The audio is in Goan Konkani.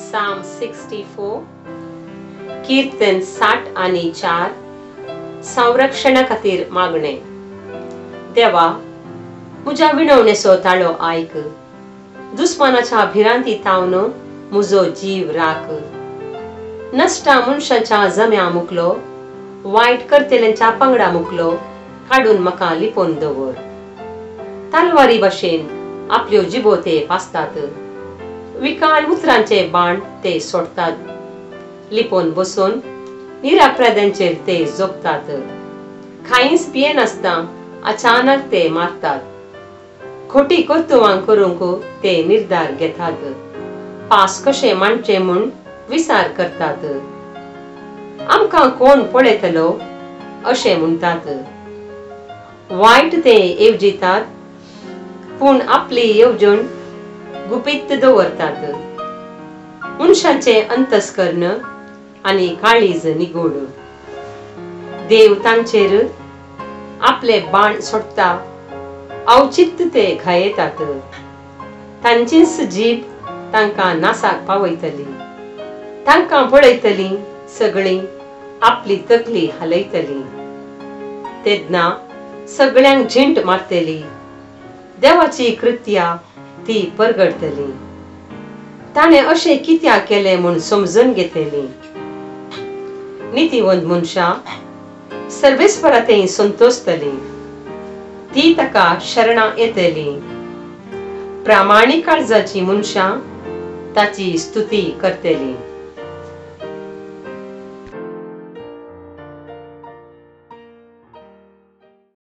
Psalm 64, Kirtan 64, संरक्षणा खातीर मागणें. देवा, म्हज्या विणवणेचो ताळो आयक, दुस्मानाच्या भिरांती तावन म्हजो जीव राख. नश्टा मनशाच्या जम्या मुकलो, वायट करतल्यांच्या पंगडा मुकलो काडून म्हाका लिपोवन दवर. तलवारी भशेन आपल्यो जिबो ते पासतात, विकाळ उतरांचे बाण ते सोडटात. लिपोवन बसून निरापराध्यांचेर ते जोखतात, कांयच पियेनासतना अचानक ते मारतात. खोटी कर्तुवां करूंक ते निर्धार घेतात, पास कशे मांडचे म्हूण विचार करतात. आमकां कोण पळयतलो अशें म्हणटात. वायट ते येवजितात, पूण आपली येवजण गुपीत दवरतात. मनशाचें अंतस्कर्ण आनी काळीज निगूड. देव तांचेर आपले बाण सोडटा, अवचित ते घायेतात. तांचीच जीब तांकां नासाक पावयतली, तांकां पळयतली सगळीं आपली तकली हालयतली. तेन्ना सगळ्यांक झिंट मारतली, देवाची कृत्या ती परगडतली. ताणें अशें कित्याक केलें म्हूण समजून घेतली. नितीवंत मनशां सर्वेस्परा थंय संतोशतली, ती ताका शरणां येतली. प्रामाणीक काळजाची मनशां ताची स्तुती करतली.